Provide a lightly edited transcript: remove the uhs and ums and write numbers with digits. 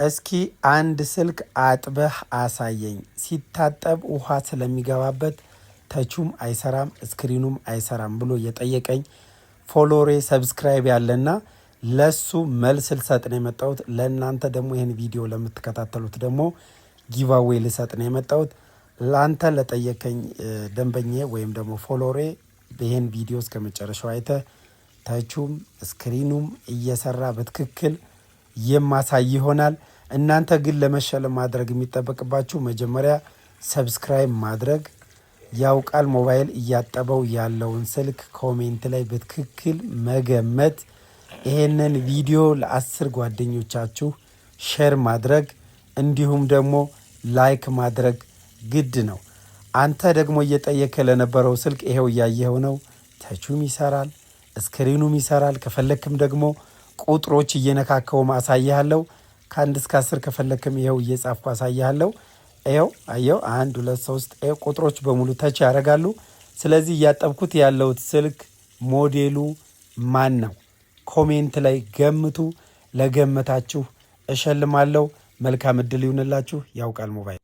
እስኪ አንድ ስልክ አጥበህ አሳየኝ። ሲታጠብ ውሃ ስለሚገባበት touch ኡም አይሰራም screen ኑም አይሰራም ብሎ የጠየቀኝ follower ኤ subscriber ያለና ለሱ መልስ ልሰጥ ነው የመጣሁት። ለእናንተ ደግሞ ይህን ቪዲዮ ለምትከታተሉት ደግሞ giveaway ልሰጥ ነው የመጣሁት። ለአንተ ለጠየቀኝ ደንበኛ ወይም ደግሞ follower ኤ ይህን ቪዲዮ እስከ መጨረሻው አይተህ touch ኡም screen ኑም እየሰራ በትክክል የማሳይ ይሆናል። እናንተ ግን ለመሸለም ማድረግ የሚጠበቅባችሁ መጀመሪያ subscribe ማድረግ፣ ያውቃል ሞባይል እያጠበው ያለውን ስልክ comment ላይ በትክክል መገመት፣ ይሄንን ቪዲዮ ለ10 ጓደኞቻችሁ share ማድረግ እንዲሁም ደግሞ like ማድረግ ግድ ነው። አንተ ደግሞ እየጠየከ ለነበረው ስልክ ይሄው እያየኸው ነው። Touch ኡም ይሰራል፣ screen ኑም ይሰራል። ከፈለክም ደግሞ ቁጥሮች እየነካከው አሳይሃለሁ። ከ1 እስከ 10 ከፈለክም ይኸው እየጻፍኩ አሳይሃለሁ። ይኸው አየው፣ አንድ፣ ሁለት፣ ሶስት፣ ይኸው ቁጥሮች በሙሉ touch ያደርጋሉ። ስለዚህ እያጠብኩት ያለሁት ስልክ ሞዴሉ ማን ነው? Comment ላይ ገምቱ። ለገመታችሁ እሸልማለሁ። መልካም እድል ይሁንላችሁ። ያውቃል ሞባይል።